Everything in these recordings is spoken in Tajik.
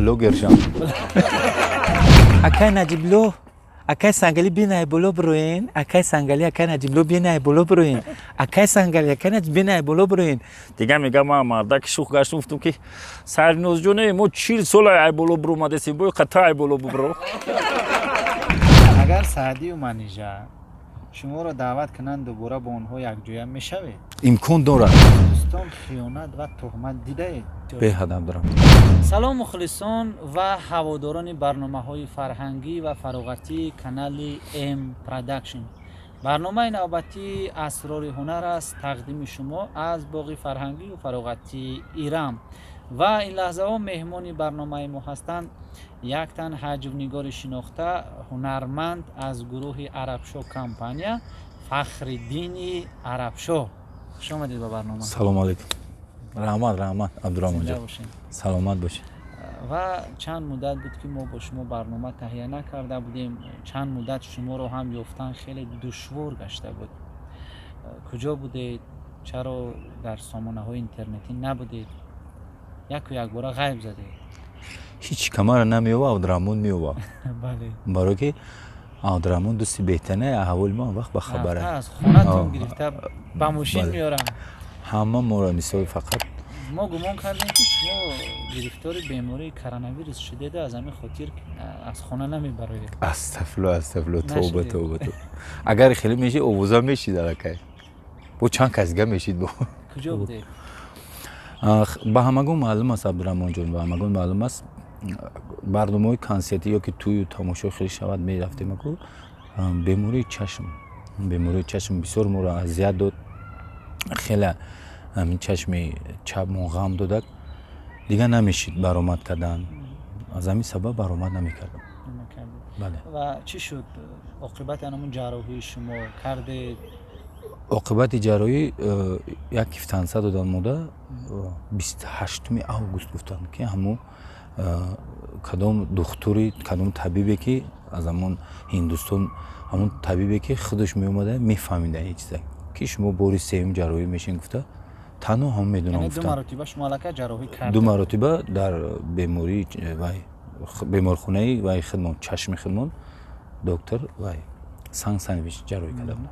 Блогер шам. Акай Наҷибло, акай Сангали, бинай боло бироен. Акай Сангали, акай Наҷибло, бинай боло бироен. Акай Сангали, акай Наҷиб, бинай боло бироен. Дигар мегам, ман мардаки шух гаштум, гуфтум, ки Сарнозҷоне, мо 40 сола ай боло биромадесем, бо қата ай боло бубро. Агар Саъдию Манижа шуморо даъват кунанд, дубора бо онҳо якҷоя мешавед? Имкон дорад. Дӯстон, хиёнат ва туҳмат дидаед? Беҳад, Абдурам. Салом, мухлисон ва ҳаводорони барномаҳои фарҳангӣ ва фароғатии канали М Продакшн. Барномаи навбатии «Асрори ҳунар» аст, тақдими шумо аз боғи фарҳангию фароғатии Ирам. Ва ин лаҳзаҳо меҳмони барномаи мо ҳастанд як тан ҳаҷвнигори шинохта, ҳунарманд аз гурӯҳи Арабшо компания, Фахриддини Арабшо. Хуш омадед ба барнома. Салому алайкум, раҳмат, раҳмат, Абдураҳмонҷон. Зинда бошед. Саломат бошед. Ва чанд муддат буд, ки мо бо шумо барнома таҳия накарда будем. Чанд муддат шуморо ҳам ёфтан хеле душвор гашта буд. Куҷо будед? Чаро дар сомонаҳои интернетӣ набудед? Яку якбора ғайб задед. Ҳеҷ камара намеёва, Абдураҳмон меёва. Бале. Барое ки Абдураҳмон дӯсти беҳтарина, аҳволи мо вақт ба хабара. Рафта аз хонатон гирифта ба мошин меорам. Ҳама моро мисол фақат. Мо гумон кардем, ки шумо гирифтори бемории коронавирус шудеду аз ҳамин хотир аз хона намебароед. Астафирулло, астафирулло, тавба. Нашудед. Тавба, тавба. Агар хеле мешид, овоза мешид, аллакай бо чанд кас дига мешид бо. Куҷо будед? Ба ҳамагон маълум аст, Абдураҳмонҷон, ба ҳамагон маълум аст, барномаҳои консертӣ ё ки тӯю тамошо хеле шавад, мерафтем. Аку бемории чашм, бемории чашм бисёр моро азият дод. Хеле ҳамин чашми чапмон ғам додак, дигар намешид баромад кардан. Аз ҳамин сабаб баромад намекардам. Намекардед. Бале. Ва чӣ шуд оқибати анамун ҷарроҳии шумо кардед? Оқибати ҷарроҳӣ як кифтанса додан мода. 28-уми август гуфтанд, ки ҳамун кадом духтури, кадом табибе, ки аз ҳамон Ҳиндустон, ҳамон табибе, ки худаш меомада, мефаҳмида ин чиза, ки шумо бори сеюм ҷарроҳӣ мешин гуфта, танҳо ҳам медонам. Яъне ду гуфтанд. маротиба шумо аллакай ҷарроҳӣ кардед? Ду маротиба дар бемории вай, беморхонаи вай хидмон, чашми хидмон, доктор вай Сан Санвич ҷарроҳӣ карда будам.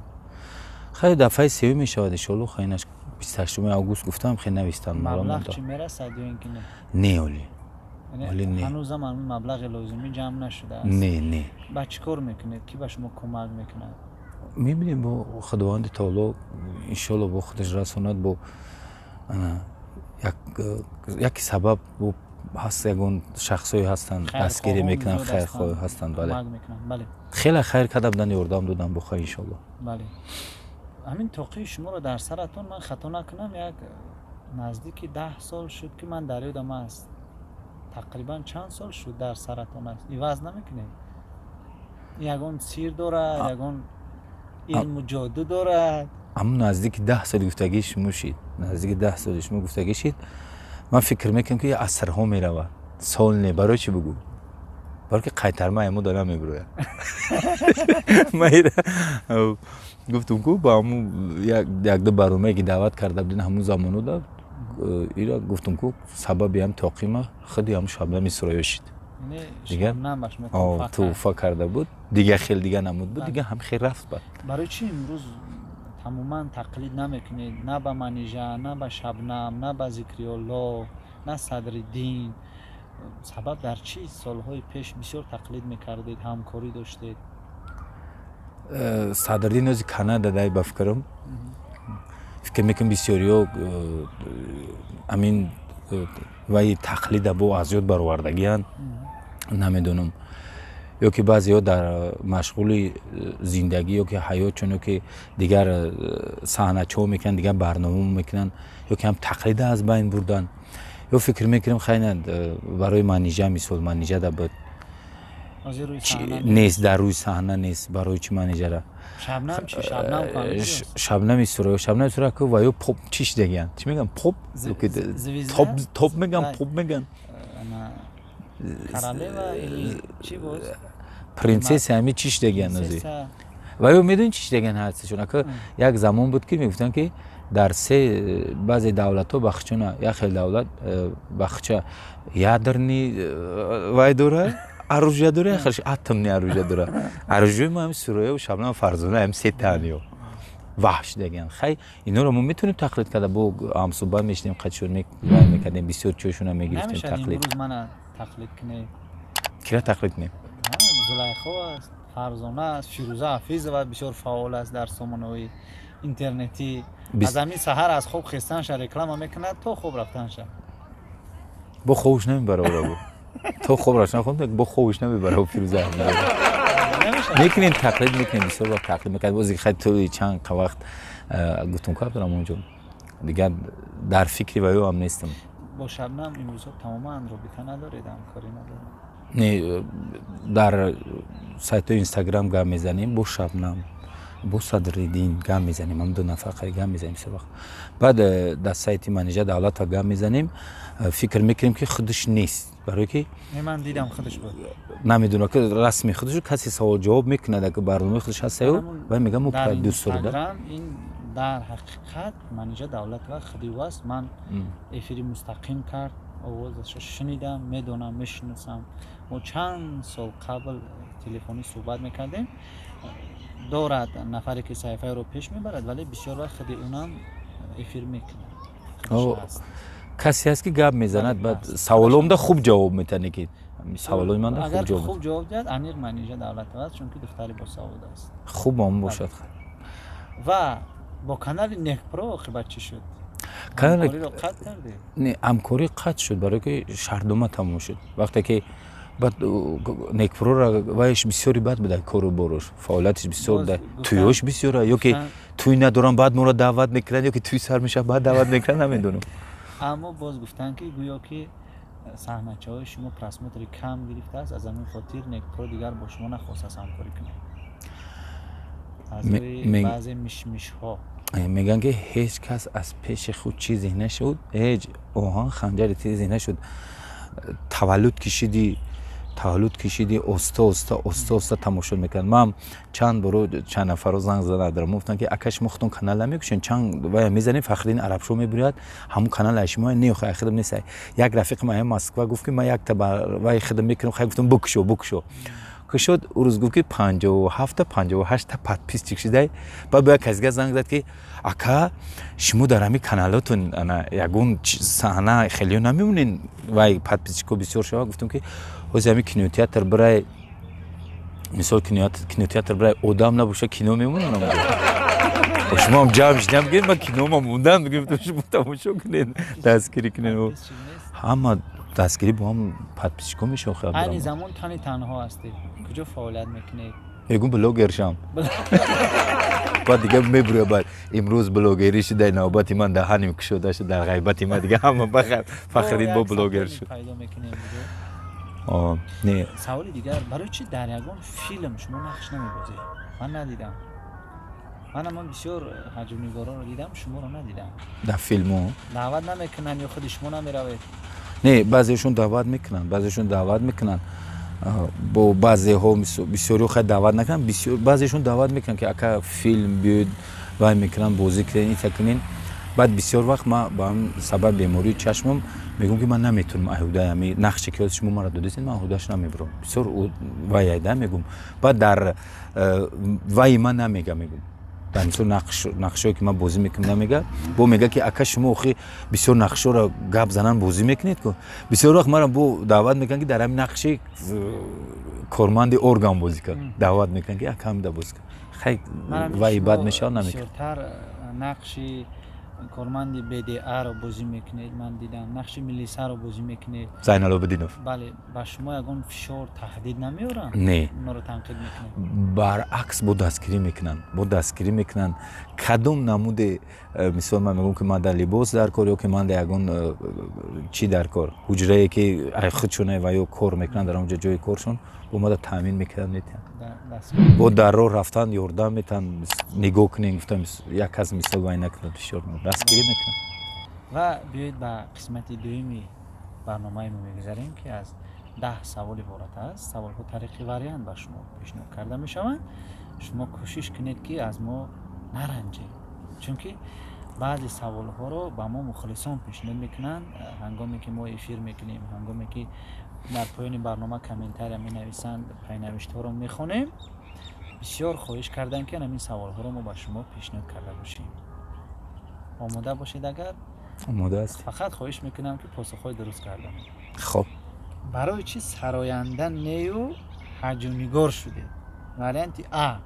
Хеле дафъаи сеюм мешавад, иншоалло. Хайнаш 28-уми август гуфтам, хеле навистанд. Маблағ чӣ, мерасад ё ин ки не? Не, олӣ. Яъне Олӣ не. ҳанӯзам ҳамин маблағи лозимӣ ҷамъ нашудааст? Не, не. Ба чӣ кор мекунед? Кӣ ба шумо кӯмак мекунад? Мебинем, бо Худованди таоло, иншоалло, бо худаш расонад. Бо ана, як яке сабаб бо ҳаст, ягон шахсое ҳастанд, дастгирӣ мекунанд, зиёд. Хайрхоҳ ҳастанд, бале. Кӯмак мекунанд, бале. Хеле хайр карда буданд, ёрдам доданд, бохайр, иншоалло. Бале, ҳамин тоқии шуморо дар саратон, ман хато накунам, як наздики 10 сол шуд, ки ман дар ёдам аст. Тақрибан чанд сол шуд дар саратон аст, иваз намекунед? Ягон сир дорад, ягон илму ҷоду дорад? Ҳамун наздики 10 соли гуфтагии шумо шид, наздики 10 соли шумо гуфтагӣ шид. Ман фикр мекунам, ки асрҳо меравад, сол не. Барои чӣ бугӯ? Барои ки қайтарма емо дора мебирояд. Ман ира гуфтум ку, ба ҳамун якду барномае, ки даъват карда будин, ҳамун замонода ира гуфтум ку, сабаби ҳам тоқима худи ҳамун Шабнами Сураё шид. Яъне Дигар? Шабнам ба шумо туҳфа кард. Туҳфа карда буд. Дигар хел дига намуд буд, дига ҳам хел рафт бад. Барои чӣ имрӯз тамоман тақлид намекунед? На ба Манижа, на ба Шабнам, на ба Зикриёлло, на Садриддин. Сабаб дар чӣ? Солҳои пеш бисёр тақлид мекардед, ҳамкорӣ доштед. Садриддин ози Канада дай, ба фикрам, фикр мекунам, бисёриҳо ҳамин вай тақлида бо аз ёд баровардагианд, намедонам, ё ки баъзеҳо дар машғули зиндагӣ ё ки ҳаётшон, ё ки дигар саҳначаҳо мекунанд, дигар барнома мекунанд, ё ки ҳам тақлида аз байн бурданд, ё фикр мекунем, хайна, барои Манижа, мисол, Манижа да буд. Ҳозир рӯи саҳна нест, дар рӯи саҳна нест. Барои чӣ Манижара? Шабнам чӣ? Шабнам ку ҳамин ҷост. Шабнами Сураё, Шабнами Сураё ку ва ё поп чиш дегиянд, чӣ мегӯянд, поп? Звезда? Топ, топ мегӯянд. Вай. Поп мегӯянд. Ана, королева или чӣ боз? Принсесса, ҳами чиш дегиянд ози. Принсесса. Ва ё медонӣ чӣ шидаган ҳастшон, ака? Як замон буд, ки мегуфтанд, ки дар се баъзе давлатҳо бахчона, як хел давлат бахча ядерный вай дора, оружие дора, як хелш атомный оружие дора. Оружие мо ҳам Суроя, Шабнам, Фарзона, ҳам сетаниё ваҳш даган. Хай, инора мо метавонем тақлид карда, бо ҳамсӯҳбат мешидем, қадшон вай мекардем, бисёр чойшона мегирифтем. Тақлид мана тақлид кунед. Кира тақлид кунем? Зулайхо аст, Фарзона аст, Фирӯза Ҳафизова бисёр фаъол аст дар сомонаҳои интернетӣ. Аз ҳамин саҳар аз хоб хестанша реклама мекунад то хоб рафтанша. Бо хобш намебара, ора то хоб рафтан бо хобш намебара. Фирӯза мекунем, тақлид мекунем, бисёр вақт тақлид мекардем. Бози хай тӯли чанд вақт гуфтум ка дорам, онҷо дигар дар фикри ва ё ҳам нестам. Бо Шабнам имрӯзҳо тамоман робита надоред, ҳамкорӣ надоред? Не, дар сайтҳои Инстаграм гап мезанем бо Шабнам, бо Садриддин гап мезанем, ҳам ду нафар қариб гап мезанем се вақт. Баъд дар сайти Манижа Давлатова гап мезанем, фикр мекунем, ки худаш нест, барое ки ман дидам, худаш буд. Намедонам, ки расми худаш, касе савол ҷавоб мекунад, ака барномаи худаш ҳастаю, вай мега мо продюсер. Да, ин дар ҳақиқат Манижа Давлатова худи ӯ аст. Ман эфири мустақим кард, овозашро шунидам, медонам, мешиносам. Мо чанд сол қабл телефонӣ суҳбат мекардем. Дорад нафаре, ки саҳифаеро пеш мебарад, вале бисёр вақт худи унам эфир мекунад. Касе ҳаст, ки гап мезанад, баъд саволомда хуб ҷавоб метане, ки саволои манда хуб ҷавоб. Хуб ҷавоб диҳад, аниқ Манижа Давлатова аст, чунки духтари босавод аст. Хуб он бошад. Ва бо канали Некпро оқибат чӣ шуд? Не, ҳамкорӣ қатъ шуд, барое ки шартнома тамом шуд. Вақте ки баъд Некпрора вайш бисёри бад буда, кору борош, фаъолияташ бисёр буда, тӯёш бисёра, ё ки тӯй надорам, баъд моро даъват мекунанд, ё ки тӯй сар мешавад, баъд даъват мекунанд, намедонам. Аммо боз гуфтанд, ки гӯё ки саҳначаҳои шумо просмотри кам гирифтааст, аз ҳамин хотир Некпро дигар бо шумо нахостааст ҳамкорӣ кунад, аз рӯи баъзе мишмишҳо. Мегӯянд, ки ҳеҷ кас аз пеши худ чизе нашуд, ҳеҷ оҳан ханҷари тизе нашуд. Таваллуд кишиди, таваллуд кишиди, оста оста, оста оста тамошо мекунад. Ман чанд боро чанд нафарро занг задам, гуфтанд, ки ака, шумо худтон канал намекушед, чанд вая мезанем, Фахриддин Арабшо мебуряд, ҳамун канал ай шумо не, хай худам нест. Як рафиқам ая Москва гуфт, ки ман якта вай худам мекунам. Хай, гуфтам, букушо, букушо. Кушод, ӯ рӯз гуфт, ки 57-та, 58-та подписчик шидай. Баъд бояд касига занг зад, ки ака, шумо дар ҳамин каналотон ана ягон саҳна хелиё намемонед, вай подписчикҳо бисёр шава. Гуфтам, ки ҳози ҳамин кинотеатр бирай, мисол, кинотеатр бирай, одам набоша, кино мемонам. Шумо ҳам ҷамъ шидам, бигӯед, ман кинома мондам, бигӯем, шумо тамошо кунед, дастгирӣ кунед. Ҳама дастгирӣ бо ҳам подписчикҳо мешавад. Айни замон тани танҳо ҳастед, куҷо фаъолият мекунед? Мегӯм, блогер шам, баъд дига мебуря. Баъд имрӯз блогерӣ шудай, навбати ман даҳаним кушода шуд, дар ғайбати ман дига ҳама Фахриддин бо блогер шуд. Пайдо мекунем. Не. Саволи дигар: барои чӣ дар ягон филм шумо нақш намебозед? Ман надидам. Манам бисёр ҳаҷвнигороро дидам, шуморо надидам. Дар филмҳо? Даъват намекунанд ё худи шумо намеравед? Не, баъзеашон даъват мекунанд, баъзеашон даъват мекунанд. Бо баъзеҳо, бисёриҳо хай даъват накунанд, баъзеашон даъват мекунанд, ки ака, филм биёед, вай мекунанд, бозӣ кунед, ита кунед. Баъд бисёр вақт ман ба ҳамин сабаб бемории чашмам мегӯям, ки ман наметавонам аҳудаи ҳами нақше, ки шумо маро додастед, ман аҳудаш намебурам. Бисёр вай айда мегӯм. Баъд дар вайи ман намега, мегӯм, дар мисол нақшҳое, ки ман бозӣ мекунам, намега. Бо мега, ки ака, шумо охи бисёр нақшҳоро гап занан бозӣ мекунед ку. Бисёр вақт маро бо даъват мекунанд, ки дар ҳамин нақши корманди орган бозӣ кар, даъват мекунанд, ки ака, ҳамида бозӣ кар. Хай, вайи бад мешавад, намекунам. Бисёртар нақши корманди БДАро бозӣ мекунед, ман дидам, нақши милисаро бозӣ мекунед. Зайналобиддинов. Бале, ба шумо ягон фишор, таҳдид намеоранд? Не. Онро танқид мекунед. Баръакс, бо дастгирӣ мекунанд, бо дастгирӣ мекунанд. Кадом намуде, мисол, ман мегӯям, ки ман дар либос дар кор ё ки ман дар ягон чӣ дар кор, ҳуҷрае, ки худшоне ва ё кор мекунанд, дар он ҷо ҷои коршон бо мада таъмин мекунанд, метиҳанд. Бо дар роҳ рафтан ёрдам метиҳанд, нигоҳ кунем, гуфтам, як кас мисол вай накунад, фишор дастгирӣ мекунанд. Ва биёед, ба қисмати дуюми барномаи мо мегузарем, ки аз 10 савол иборат аст. Саволҳо тариқи вариант ба шумо пешниҳод карда мешаванд. Шумо кӯшиш кунед, ки аз мо наранҷед, чунки баъзе саволҳоро ба мо мухлисон пешниҳод мекунанд, ҳангоме ки мо эфир мекунем, ҳангоме ки дар поёни барнома комментария менависанд, пайнавиштҳоро мехонем. Бисёр хоҳиш карданд, ки ҳамин саволҳоро мо ба шумо пешниҳод карда бошем. Омода бошед агар. Омода аст. Фақат хоҳиш мекунам, ки посухҳои дуруст карда. Хоб. Барои чӣ сароянда нею ҳаҷвнигор шудед? Варианти А: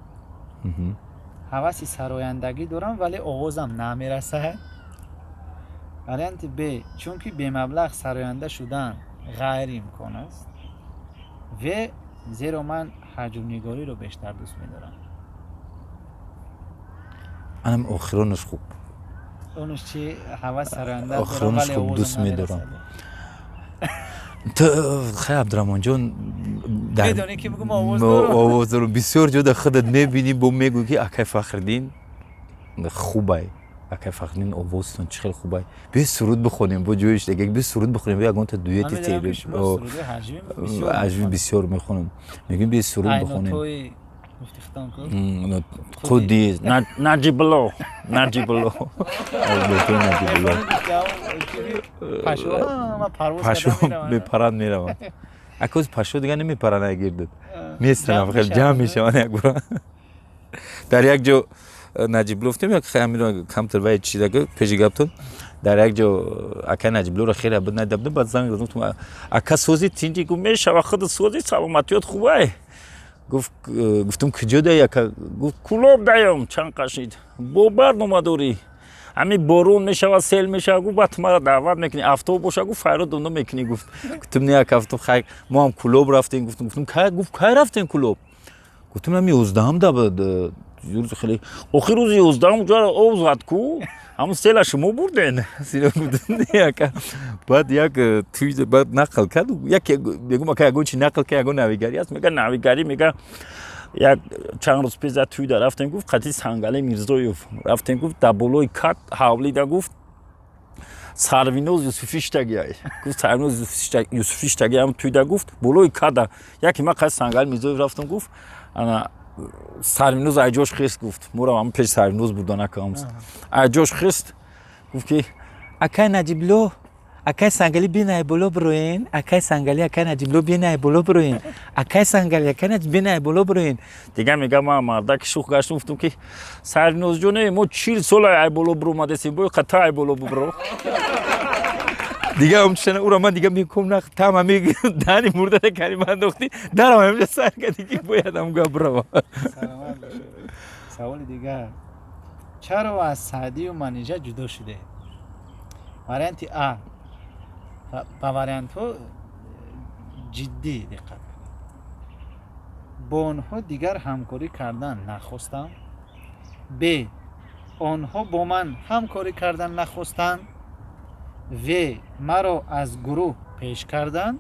ҳаваси сарояндагӣ дорам, вале овозам намерасад. Варианти Б: чунки бемаблағ сароянда шудан ғайриимкон аст. В: зеро ман ҳаҷвнигориро бештар дӯст медорам. Анам охиронаш хуб. Онаш чи? Ҳавас сароянда дорам, Охиронаш вале хуб, овозам дӯст медорам. намерасад. Ту хай, Абдураҳмонҷон, дар Медонӣ, ки бигӯм овоз дорам. Овоз дорам. Бисёр ҷода худат мебинӣ, бо мегӯӣ, ки акай Фахриддин хубай, акай Фахриддин, овозтон чӣ хел хубай, биё суруд бихонем. Бо ҷоиш дега, биё суруд бихонем, биё ягонта Ман дуэти. медонам, ки шумо суруди ҳаҷвӣ бисёр Ҳаҷвӣ мехонед. бисёр мехонам. Мегӯем, биё суруд бихонем. Айнотои гуфтихтон ку. Худи. Наҷибло, Наҷибло. Наҷибулло. Пашо ҳама парвоз Пашо карда мераванд. мепаранд, мераванд. Акоз пашо дига намепаранд, агирдад местанам. Ҷамъ Хел ҷамъ мешаванд. мешаванд. Як бора дар як ҷо Наҷибло гуфтем, як ҳамиро камтар вай чизака пеши гаптон, дар як ҷо ака Наҷиблоро хеле буд, надида будам. Баъд занг задам, гуфтам: «Ака, сози, тинҷи?» Гуфт: «Мешава, худ сози, саломатиёт хубай?» Гуфт, гуфтам: «Куҷо дай, ака?» Гуфт: «Кулоб даём, чанд қашид бо барнома дорӣ, ҳамин борон мешава, сел мешава». Гуфт: «Баъд маро даъват мекунӣ, автобус боша», гуфт, «файрод донда мекунӣ», гуфт. Гуфтам: «Не, ака, авто хай, мо ҳам Кулоб рафтем». Гуфтам: «Кай?» Гуфт: «Кай рафтем Кулоб?» Гуфтам: «Ҳами 11-ам да буд рӯзи хеле». Охир рӯзи 11-ум ҷоро об зад ку, ҳамун села шумо бурден. Сино, гуфтам: «Не, ака». Баъд як туй баъд нақл кард, як мегум: «Ака, ягон чи нақл кард, ягон навигарӣ аст?» Мега, навигарӣ, мега, як чанд рӯз пеш за туйда рафтем, гуфт, қати Сангали Мирзоев рафтем, гуфт, дар болои кат ҳавлида, гуфт, Сарвиноз Юсуфӣ штагиай, гуфт, Сарвиноз Юсуфӣ штаги ҳам туйда, гуфт, болои када яке ман қати Сангали Мирзоев рафтам, гуфт, ана Сарвиноз айҷош хест, гуфт, моро ҳам пеш Сарвиноз бурда накам, айҷош хест, гуфт, ки: «Акай Наҷибло, акай Сангали, бинай боло бироен. Акай Сангали, акай Наҷибло, бинай боло бироен. Акай Сангали, акай Наҷиб, бинай боло бироен». Дига мега, ман мардаки шух гаштам, гуфтам, ки: «Сарвинозҷоне, мо 40 сола ай боло биромадесем, бо қата ай боло бубро». Дига ҳамчунон ура ман дига мекум нақ там ҳами дани мурдада калима андохтӣ, дарам ҳамҷа сар кардӣ, ки бояд ҳамга бирава. Саломат бошед. Саволи дигар: чаро аз Саъдию Манижа ҷудо шудед? Варианти А. Ба вариантҳо ҷиддӣ диққат кунед. Бо онҳо дигар ҳамкорӣ кардан нахостам. Б: онҳо бо ман ҳамкорӣ кардан нахостанд. В: маро аз гурӯҳ пеш карданд.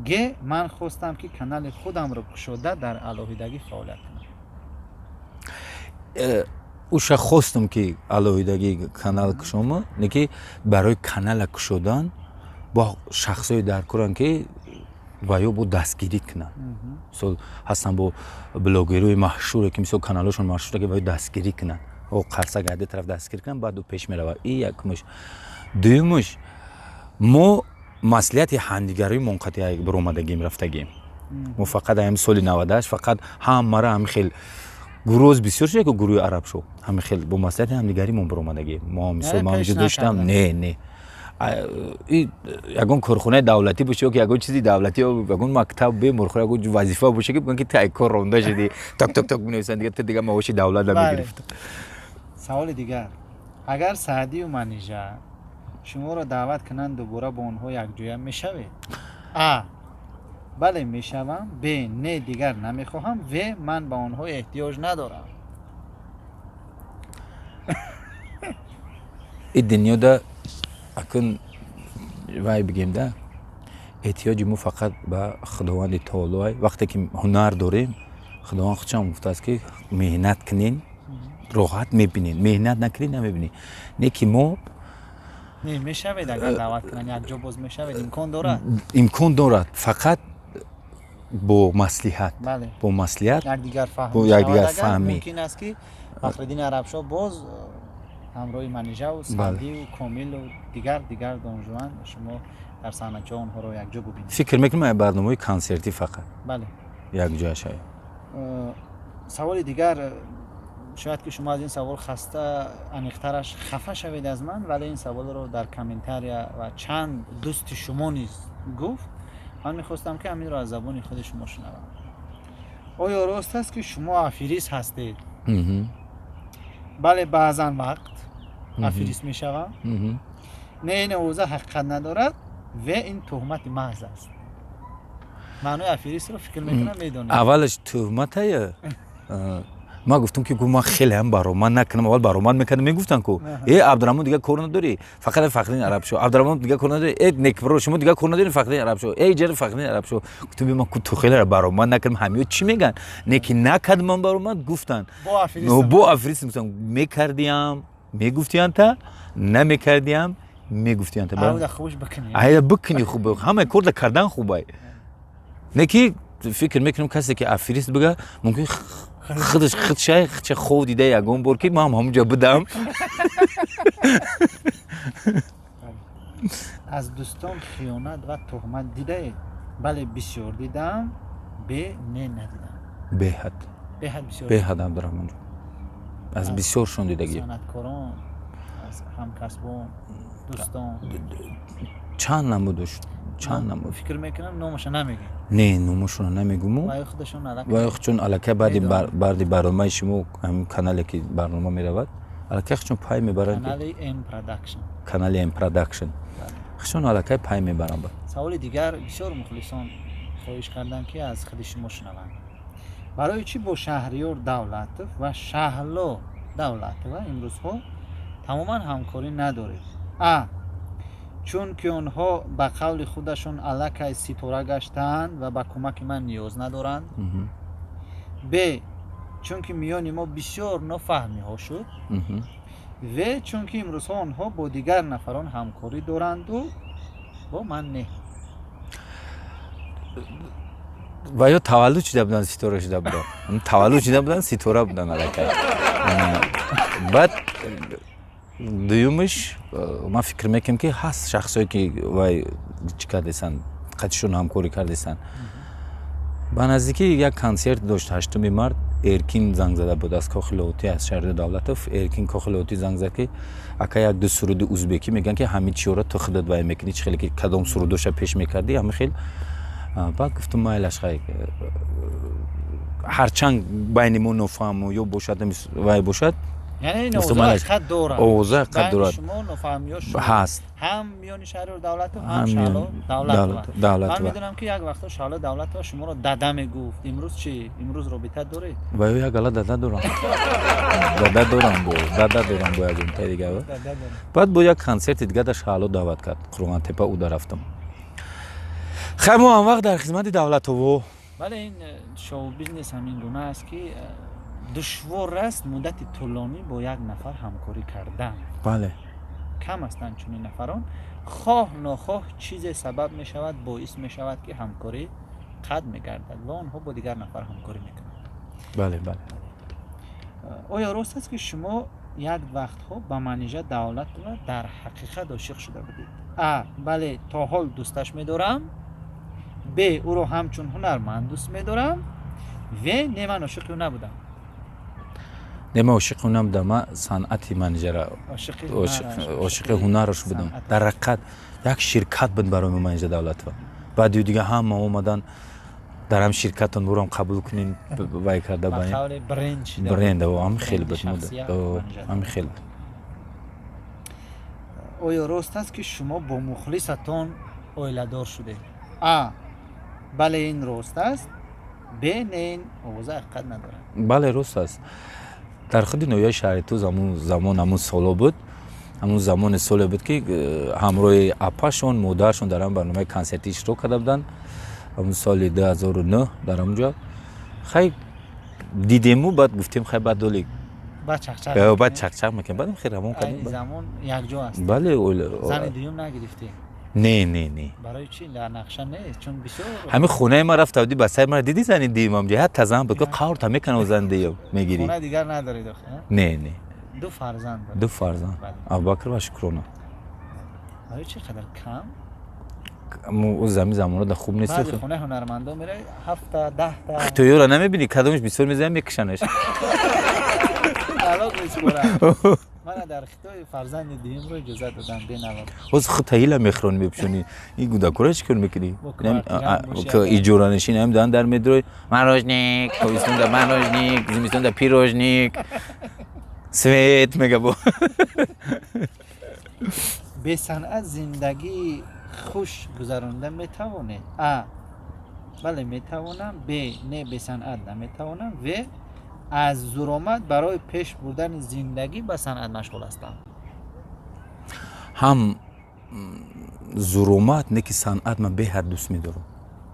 Г: ман хостам, ки канали худамро кушода, дар алоҳидагӣ фаъолият кунам. Уша хостам, ки алоҳидагӣ канал кушома, не ки барои канала кушодан бо шахсое даркоранд, ки ва ё бо дастгирӣ кунанд. Мисол, ҳастанд бо блогерҳои машҳуре, ки мисол каналҳошон машҳуре, ки ва ё дастгирӣ кунанд, о қарса гарди тараф дастгирӣ кунанд, баъд ӯ пеш меравад. И якумаш. Дуюмаш, мо маслиҳати ҳамдигарии монқати биромадагим, рафтагим. Мо фақат ҳами соли 98 фақат ҳамара ҳами хел гурӯз бисёр шуда, ки гурӯҳи арабшо ҳами хел бо маслиҳати ҳамдигаримон биромадагим. Мо мисол Яъне ман пеш ҳамҷо доштам. накарданд. Не, не. И ягон корхонаи давлатӣ боша ё ки ягон чизи давлатӣ ё ягон мактаб, беморхона, ягон вазифа боша, ки бигӯянд, ки ту ай кор ронда шудӣ, ток ток ток менависанд, дига ту дига маоши давлат намегирифт. Саволи дигар: агар Саъдию Манижа шуморо даъват кунанд, дубора бо онҳо якҷоя мешавед? А: бале, мешавам. Б: не, дигар намехоҳам. В: ман ба онҳо эҳтиёҷ надорам. И дунёда акун вай бигем да, эҳтиёҷи мо фақат ба Худованди таоло. Ай вақте ки ҳунар дорем, Худованд худшам гуфтааст, ки меҳнат кунен, роҳат мебинен, меҳнат накунен, намебинен. Не ки мо Не, мешавед, агар даъват кунанд, якҷо боз мешавед, имкон дорад? Имкон дорад, фақат Бо маслиҳат. Бале. Бо маслиҳат. Якдигарфаҳмӣ. Бо якдигарфаҳмӣ. Мумкин аст, ки Фахриддини Арабшоҳ боз ҳамроҳи Манижаву Саъдиву Комилу дигар донишҷӯян шумо дар саҳначаҳо онҳоро якҷо бубинед. Фикр мекунам, барномаҳои консертӣ фақат якҷоя шавем. Саволи дигар, шояд ки шумо аз ин савол хаста, аниқтараш хафа шавед аз ман, вале ин саволро дар комментария ва чанд дӯсти шумо низ гуфт. Ман мехостам, ки ҳаминро аз забони худи шумо шунавам. Оё рост аст, ки шумо аферист ҳастед? Бале, баъзан вақт аферист мешавам. Не, ин овоза ҳақиқат надорад. В, ин туҳмати маҳз аст. Маънои аферистро, фикр мекунам, медонед. Аввалаш туҳматая. Ман гуфтам, ки ман хеле ҳам баромад накунам. Аввал баромад мекардам, мегуфтам, ку э, Абдураҳмон, дигар кор надорӣ, фақат Фахриддин Арабшо. Абдураҳмон, дигар кор надорӣ. Э, Некбро, шумо дигар кор надорӣ, Фахриддин Арабшо. Э, ҷари Фахриддин Арабшо. Гуфтам, ман ку ту хеле баромад накардам, ҳамиё чӣ меган? Не ки накардам ман баромад, гуфтанд бо аферист. Гуфтам, мекардиам, мегуфтиянта, намекардиам, мегуфтиянта. Айда бикунӣ хуб, ҳамаи кор да кардан хубай. Не ки фикр мекунам, касе ки аферист бига, мумкин худаш худшай худша хов дида ягон бор, ки ман ҳамонҷо будам. Аз дӯстон хиёнат ва туҳмат дидаед? Бале, бисёр дидам. Б, не, надидам. Беҳад. Беҳад бисёр. Беҳад, Абдураҳмонҷон, аз бисёршон дидагӣ. Санъаткорон, аз ҳамкасбон, дӯстон? Чанд намуд дошт, чанд намуд. Фикр мекунам, номаша намегӯем. Не, номашонро намегӯму. Вай худшон аллакай баъди барномаи шумо, ҳамин канале ки барнома меравад, аллакай худшон пай мебаранд. Канали М Продакшн. Канали М Продакшн, худшон аллакай пай мебаранд. Саволи дигар, бисёр мухлисон хоҳиш карданд, ки аз худи шумо шунаванд: барои чӣ бо Шаҳриёр Давлатов ва Шаҳло Давлатова имрӯзҳо тамоман ҳамкорӣ надоред? А, чунки онҳо ба қавли худашон аллакай ситора гаштаанд ва ба кӯмаки ман ниёз надоранд. Б, чунки миёни мо бисёр нофаҳмиҳо шуд. В, чунки имрӯзҳо онҳо бо дигар нафарон ҳамкорӣ доранду бо ман не. Ва ё таваллуд шуда буданд, ситора шуда буданд. Таваллуд шуда буданд, ситора буданд аллакай. Баъд дуюмаш, ман фикр мекунам, ки ҳаст шахсое, ки вай чӣ кардесанд, қатишон ҳамкорӣ кардесанд. Ба наздикӣ як консерт дошт, 8-уми март. Эркин занг зада буд аз Кохи Лоҳутӣ, аз Шаҳриёр Давлатов. Эркин Кохи Лоҳутӣ занг зад, ки ака, як ду суруди узбекӣ мегӯянд, ки ҳамин чиёро ту худат вай мекунӣ, чӣ хеле ки кадом сурудоша пеш мекардӣ, ҳамин хел. Баъд гуфтум, майлаш, хай, ҳарчанд байни мо нофаҳму ё бошад, вай бошад. Яъне ин овоза ҳақиқат дорад? Овоза ҳақиқат дорад. Шумо нофаҳмиҳо ҳаст. Ҳам миёни Шаҳриёр Давлатов, ҳам Шаҳло Давлатова. Ман медонам, ки як вақто Шаҳло Давлатова шуморо дада мегуфт. Имрӯз чӣ? Имрӯз робита доред? Ва ё як гала дада дорам, дада дорам, бо дада дорам, бо ягонтаи дига. Баъд бо як консерти дига да Шаҳло даъват кард Қурғантепа, уда рафтам. Хай, мо ҳам вақт дар хизмати Давлатово. Бале, ин шоу бизнес ҳамин гуна аст, ки душвор аст муддати тӯлонӣ бо як нафар ҳамкорӣ кардан. Кам ҳастанд чунин нафарон. Хоҳ нохоҳ чизе сабаб мешавад, боис мешавад, ки ҳамкорӣ қатъ мегардад ва онҳо бо дигар нафар ҳамкорӣ мекунанд. бале бале Оё рост аст, ки шумо як вақтҳо ба Манижа Давлатова дар ҳақиқат ошиқ шуда будед? А, бале, то ҳол дӯсташ медорам. Б, ӯро ҳамчун ҳунарманд дӯст медорам. В, не, ман ошиқи ӯ набудам. Не, ман ошиқи ӯ набудам. Ман санъати Манижара ошиқи ҳунараш будам. Дар ҳақиқат як ширкат буд барои мо Манижа Давлатова. Баъди дига ҳама омадан дар ҳам ширкатон бурам қабул кунем, вай карда. Бренд ҳам хел буд, ҳам хел буд. Оё рост аст, ки шумо бо мухлисатон оиладор шудед? А, бале, ин рост аст. Б, не, ин овоза ҳақиқат надорад. Бале, рост аст. Дар худи ноҳияи шаҳри Туз ҳамун замон, ҳамун соло буд, ҳамун замони соле буд, ки ҳамроҳи апашон, модаршон дар ҳам барномаи консертӣ иштирок карда буданд, ҳамун соли 2009. Дар ҳамунҷо хай дидему, баъд гуфтем, хай, баъд доли баъд чақчақ мекунем, баъдам хел равон кардем. Замон якҷо аст. Бале. Зани дуюм нагирифтӣ? Не, не, не. Барои чӣ дар нақша нест, чун бисёр Ҳамин хонаи ман рафта будӣ, ба сари мара дидӣ, зани диюмам ҷа ҳатта зан буд, қаврта мекунам, зани диюм мегирӣ. Хона дигар надоред охи, а? Не, не. Ду фарзанд доред? Ду фарзанд. Бале. Абубакр ва Шукрона. Барои чӣ қадар кам? Ӯ зами замоно да хуб нест. Баъди хонаи ҳунармандон меравед, ҳафта, 10-та. Хитоёра намебинӣ, кадомаш бисёр мезанад, мекушанаш. Талоқ месупоранд. Мана дар Хитой фарзанди дуюмро иҷозат додам бенавод. Ҳозир худ таҳила мехӯронӣ, мепӯшонӣ, ин гудакора чӣ кор мекунӣ? Бо квартира бошад. Иҷоранишин ҳам дан дар медрой, мороженик, тобистонда мороженик, зимистонда пирожник, свет мега бо. Бесанъат зиндагии хуш гузаронида метавонед? А, бале, метавонам. Б, не, бесанъат наметавонам. В, аз зуромад барои пеш бурдани зиндагӣ ба санъат машғул ҳастам. Ҳам зуромат не, ки санъат ман беҳад дӯст медорам,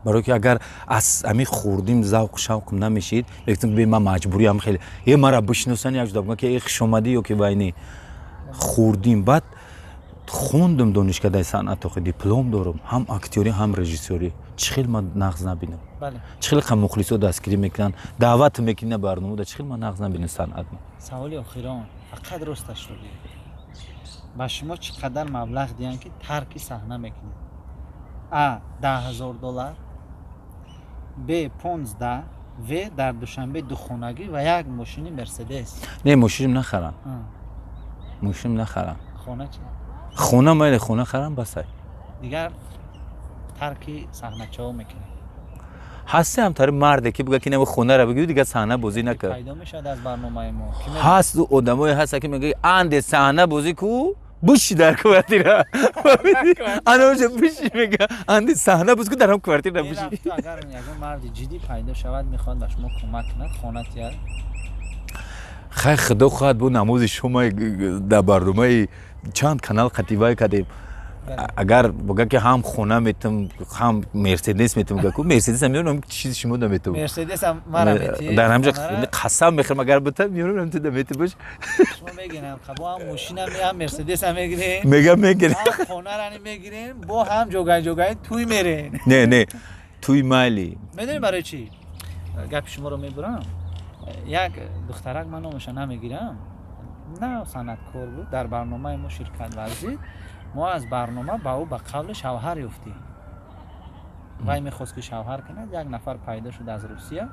барое ки агар аз ҳамин хурдим завқ шавқм намешид, мегуфтам, бе ман маҷбуриам хеле е мара бишиносани, як ҷуда ки э, хушомадӣ ё ки вайни хурдим. Баъд хондум донишкадаи санъат, охи диплом дорам, ҳам актёрӣ, ҳам режиссёрӣ. Чӣ хел ман нағз набинам? Чӣ хел қа мухлисо дастгирӣ мекунанд, даъват мекунӣ на барномада, чӣ хел ман нағз набинам санъат? Саволи охирон, фақат росташро гӯед: ба шумо чӣ қадар маблағ диҳанд, ки тарки саҳна мекунед? А, 10 000 доллар, б, 15, в, дар Душанбе духонагӣ ва як мошини Мерседес. Не, мошинам нахарам. Мошинам нахарам. Хона чи? Хона майли, хона харам, басай. Дигар тарки саҳначаҳо мекунед? Ҳасте ҳамтари марде, ки буга, ки нема, хонара бигирӣ, дигар саҳна бозӣ накар. Пайдо мешавад аз барномаи мо. Ки медонад? Ҳаст, одамое ҳаста, ки мегӯяд, анде саҳна бозӣ ку, буши дар квартира, анаоҷа буши, мега, анде саҳна бозӣ ку, дар ҳам квартира буши. Мерафту агар ягон марди ҷиддӣ пайдо шавад, мехоҳад ба шумо кӯмак кунад, хона тияд. Хай, худо хоҳад, бо намози шумо дар барномаи чанд канал қативай кардем, агар буга, ки ҳам хона метам, ҳам Мерседес метам, буга ку, Мерседес ам меёрам, чизи шумо да метам. Мерседесам мара метӣ? Дар ҳамҷа қасам мехӯрам, агар бита, меёрам, ту да мети бош. Шумо мегирам, бо ҳам мошинам, ҳам Мерседесам мегирем. Мега, мегирем. Ҳам хонара мегирем, бо ҳам ҷогай ҷогай туй мерем. Не, не, туй майли. Медонӣ барои чӣ гапи шуморо мебурам? Як духтарак, ман номаша намегирам, на санъаткор буд, дар барномаи мо ширкат варзид. Мо аз барнома ба ӯ ба қавли шавҳар ёфтем. Вай мехост, ки шавҳар кунад. Як нафар пайдо шуд аз Русия,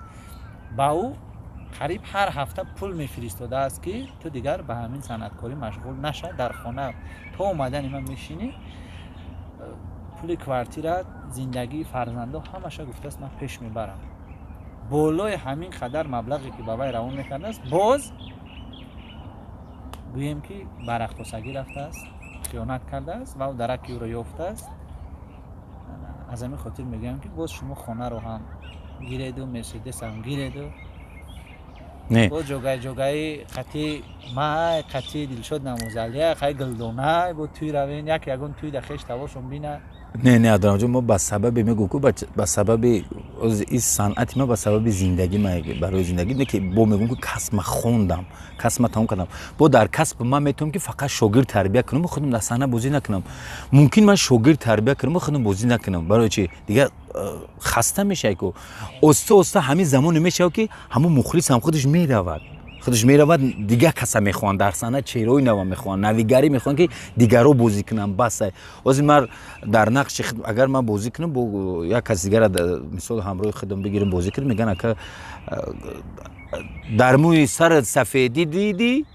ба ӯ қариб ҳар ҳафта пул мефиристодааст, ки ту дигар ба ҳамин санъаткорӣ машғул наша, дар хона то омадани ман мешинӣ, пули квартира, зиндагии фарзандо, ҳамаша гуфтааст, ман пеш мебарам. Болои ҳамин қадар маблағе, ки ба вай равон мекардааст, боз гӯем, ки ба раққосагӣ рафтааст, хиёнат кардааст ва дараки ӯро ёфтааст. Аз ҳамин хотир мегӯям, ки боз шумо хонаро ҳам гиреду, Мерседесам гиреду. Не. Боз ҷогаи ҷогаи қати май, қати Дилшод Намозалия, қай Гулдонай бо туй равен, як ягон туй да хеш тавошон бина. Не, не, Адрамҷон, мо ба сабаби мегӯм ку, ба сабаби ин санъати ма, ба сабаби зиндагӣ ма, барои зиндагӣ не, ки бо мегӯм, ки касб ма хондам, касб ма тамом кардам, бо дар касб ман метавонам, ки фақат шогирд тарбия кунам, худам дар саҳна бозӣ накунам. Мумкин ман шогирд тарбия кунам, худам бозӣ накунам. Барои чи? Дигар хаста мешавӣ ку. Оста оста ҳамин замоне мешавад, ки ҳамун мухлис ҳам худаш меравад, худаш меравад, дигар каса мехоҳанд дар саҳна, чеҳраҳои нава мехоҳанд, навигарӣ мехоҳанд, ки дигарро бозӣ кунанд. Басай, ҳозир ман дар нақши агар ман бозӣ кунам, бо як кас дигара, мисол, ҳамроҳи худам бигирем, бозӣ кунем, мегӯянд, ака, дар мӯи сарат сафедӣ дидӣ,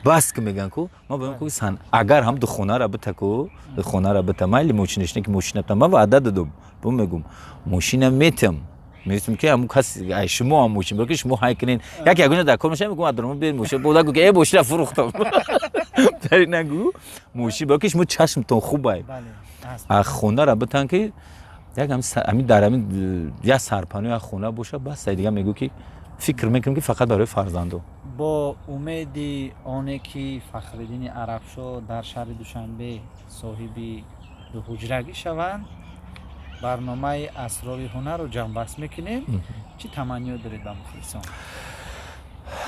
бас ки, мегӯянд ку. Ман боям ку, агар ҳам духонара бита ку, духонара бита, майли, мошинаш не, ки мошина бита. Ман ваъда додум, бо мегӯм, мошина метам, мегӯфтам, ки ҳамун кас ай шумо ҳам мошин бо, ки шумо ҳай кунен, як ягона дар кор мешавам, мегӯм, Абдураҳмон, биёед мошин бода, гӯ, ки э, мошина фурӯхтам, тари нагӯ, мошин бо, ки шумо чашмтон хубай. А хонара битан, ки як ҳамин дар ҳамин як сарпаноҳ, як хона боша, бас. Дигар мегӯ, ки фикр мекунам, ки фақат барои фарзандо. Бо умеди оне, ки Фахриддини Арабшо дар шаҳри Душанбе соҳиби дуҳуҷрагӣ шаванд, барномаи «Асрори ҳунарро ҷамъбаст мекунем. Чӣ таманниё доред ба мухлисон?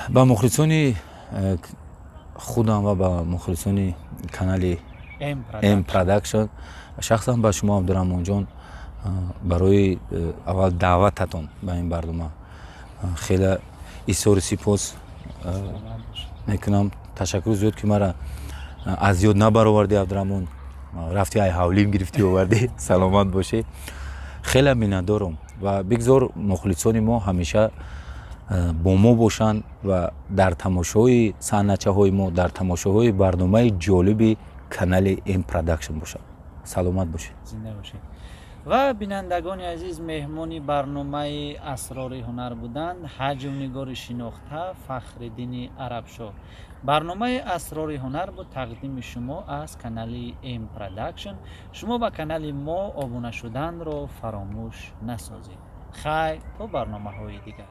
Ба мухлисони худам ва ба мухлисони канали М Продакшн. Шахсан ба шумо, Абдураҳмонҷон, барои аввал даъвататон ба ин барнома хеле изҳори сипос мекунам. Ташаккур зиёд, ки мара аз ёд набаровардӣ, Абдураҳмон. Рафти, ай ҳавлим гирифтӣ, овардӣ. Саломат бошӣ. Хеле миннатдорам ва бигзор мухлисони мо ҳамеша бо мо бошанд ва дар тамошои саҳначаҳои мо, дар тамошоҳои барномаи ҷолиби канали М Продакшн бошанд. Саломат бошед. Зинда бошед. Ва бинандагони азиз, меҳмони барномаи «Асрори ҳунар» буданд ҳаҷвнигори шинохта Фахриддини Арабшоҳ. Барномаи «Асрори ҳунар» буд, тақдими шумо аз канали М Продакшн. Шумо ба канали мо обуна шуданро фаромӯш насозед. Хайр, то барномаҳои дигар.